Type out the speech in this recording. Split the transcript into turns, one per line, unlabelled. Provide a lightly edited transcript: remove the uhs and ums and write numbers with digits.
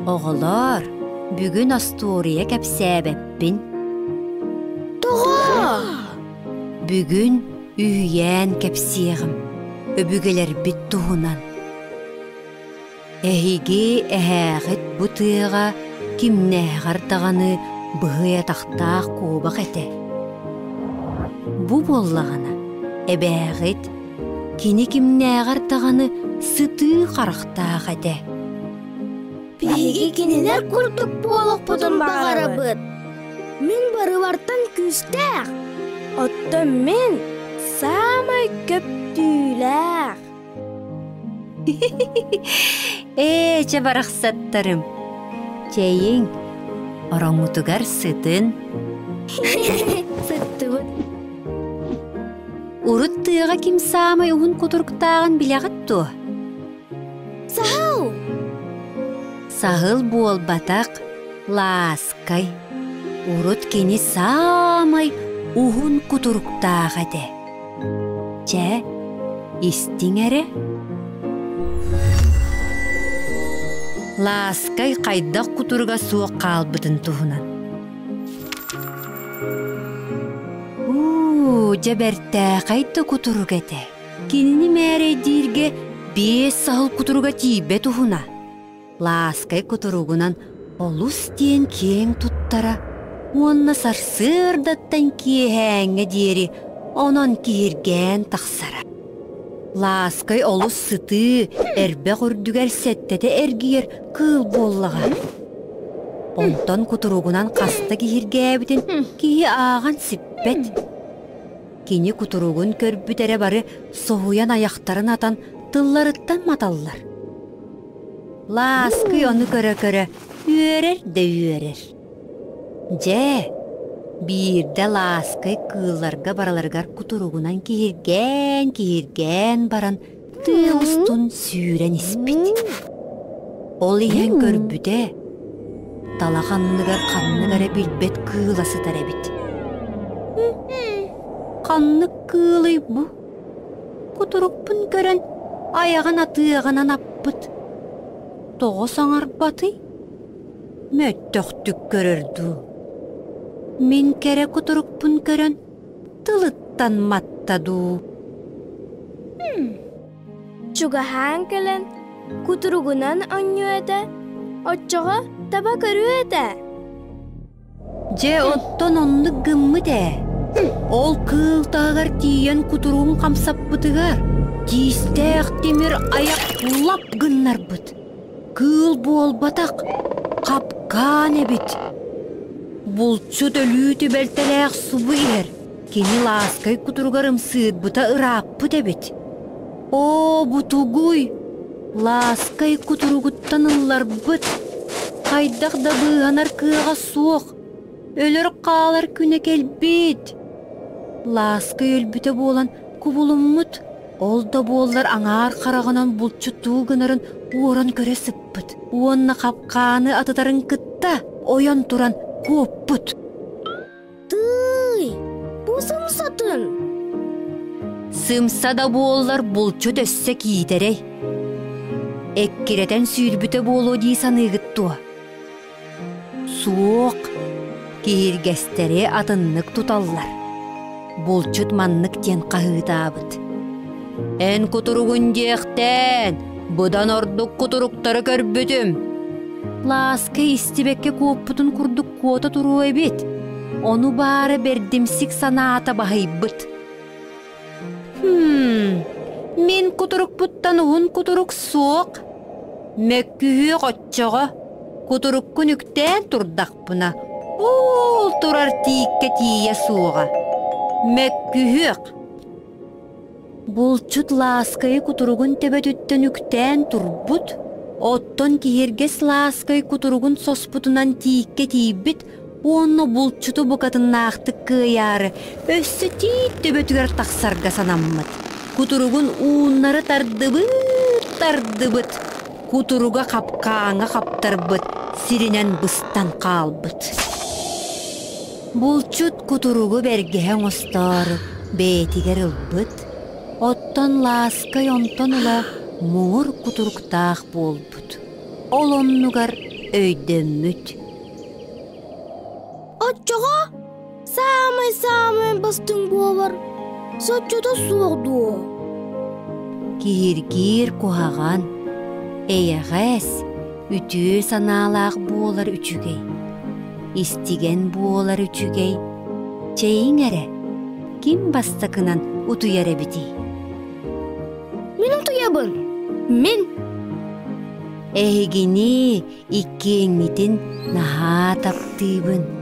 Оҕолоор, бүгүн остуоруйа кэпсээбэппин.
Тоҕо?
Бүгүн үһүйээн кэпсиэҕим, өбүгэлэрбит туһунан. Эһиги эһээҕит бу тыаҕа кимнээҕэр даҕаны быһый атахтаах куобах этэ. Бу буоллаҕына, эбээҕит кини кимнээҕэр даҕаны сытыы харахтаах этэ.
Биһиги кинилэр курдук буолуохпутун баҕарабыт. Мин барылартан күүстээх, оттон мин саамай көптүүлээх.
Ээ, чэ барахсаттарым. Чэйиҥ, ороҥҥутугар сытын.
Сыттыбыт.
Урут тыаҕа ким саамай уһун кутуруктааҕын билэҕит дуо?
Саһыл!
Саһыл буолбатах, лааскай. Урут кини саамай уһун кутуруктаах этэ. Чэ, истиҥ эрэ. Лааскай хайдах кутуруга суох хаалбытын туһунан. Уу, дьэ бэртээхэй да кутурук этэ. Кинини мээрэйдииргэ биэс саһыл кутуруга тиийбэт уһуна. Лааскай кутуругунан олус диэн киэҥ туттара уонна сарсыардаттан киэһээҥҥэ диэри онон киһиргээн тахсара. Лааскай олус сытыы, эрбэх үрдүгэр сэттэтэ эргийэр кыыл буоллаҕа. Онтон кутуругунан хаста киһиргээбитин киһи ааҕан сиппэт. Кини кутуругун көрбүт эрэ бары соһуйан айахтарын атан тылларыттан маталлар. Лааскый ону көрө-көрө үөрэр да үөрэр. Дьэ, биирдэ Лааскай кыылларга барыларыгар кутуругунан киһиргээн-киһиргээн баран тыа устун сүүрэн испит. Ол иһэн көрбүтэ, талах анныгар ханнык эрэ билбэт кыыла сытар эбит. Ханнык кыылый бу? Кутурукпун көрөн айаҕын атыаҕынан аппыт. Тоҕо саҥарбатый? Мөттөхтүк көрөр дуу? Мин кэрэ кутурукпун көрөн тылыттан матта дуу?
Чугаһаан кэлэн кутуругунан онньуо этэ, оччоҕо таба көрүө этэ.
Дьэ, оттон оннук гыммыт ээ. Ол кыыл таһыгар тиийэн кутуругун хамсаппытыгар, тиистээх тимир айах лап гыннарбыт. Кыыл буолбатах, хапкаан эбит. Булчут өлүү түбэлтэлээх субу иһэр. Кини лааскай кутуругар ымсыырбыта ырааппыт эбит. Оо, бу тугуй? Лааскай кутуругуттан ылларбыт. Хайдах да быыһанар кыаҕа суох. Өлөр-хаалар күнэ кэлбит. Лааскай өлбүтэ буолан кубулуммут. Ол да буоллар аҥаар хараҕынан булчуттуу гынарын уоран көрө сыппыт уонна хапкааны атытарын кытта ойон туран куоппут.
Тыый, бу сымсатын!
Сымса да буоллар булчут өссө киитэрэй. Эккирэтэн сүүрбүтэ буолуо дии саныыгыт дуо? Суох, киһиргэстэри атыннык туталлар. Булчут маннык диэн хаһыытаабыт. Эн кутуругун диэхтээн, быдан ордук кутуруктары көрбүтүм. Лааска истибэккэ куоппутун курдук куота туруо эбит. Ону баара бэрдимсик санаата баһыйбыт. Хм, мин кутурукпуттан уһун кутурук суох. Мөккүһүөх оччоҕо, кутуруккун үктээн турдахпына, уул турар тииккэ тиийэ суоҕа. Мөккүһүөх. Булчут лааскайы кутуругун төбөтүттэн үктээн турбут, оттон киһиргэс лааскай кутуругун соспутунан тииккэ тиийбит уонна булчуту букатыннаахтык кыайаары өссө тиит төбөтүгэр тахсарга санаммыт. Кутуругун ууннары тардыбыт, тардыбыт, кутуруга хапкааҥҥа хаптарбыт сиринэн быстан хаалбыт. Булчут кутуругу бэргэһэ оҥостоору бэйэтигэр ылбыт, оттон Лааскай онтон ыла муҥур кутуруктаах буолбут. Ол оннугар өйдөммүт.
Оччоҕо саамай-саамай бастыҥ буолар соччото суох дуо?
Киһиргиир куһаҕан, эйэҕэс, үтүө санаалаах буолар үчүгэй, истигэн буолар үчүгэй, чэйиҥ эрэ, ким бастакынан утуйар эбитий?
Мин утуйабын. Мин.
Эһигини иккиэҥҥитин наһаа таптыыбын.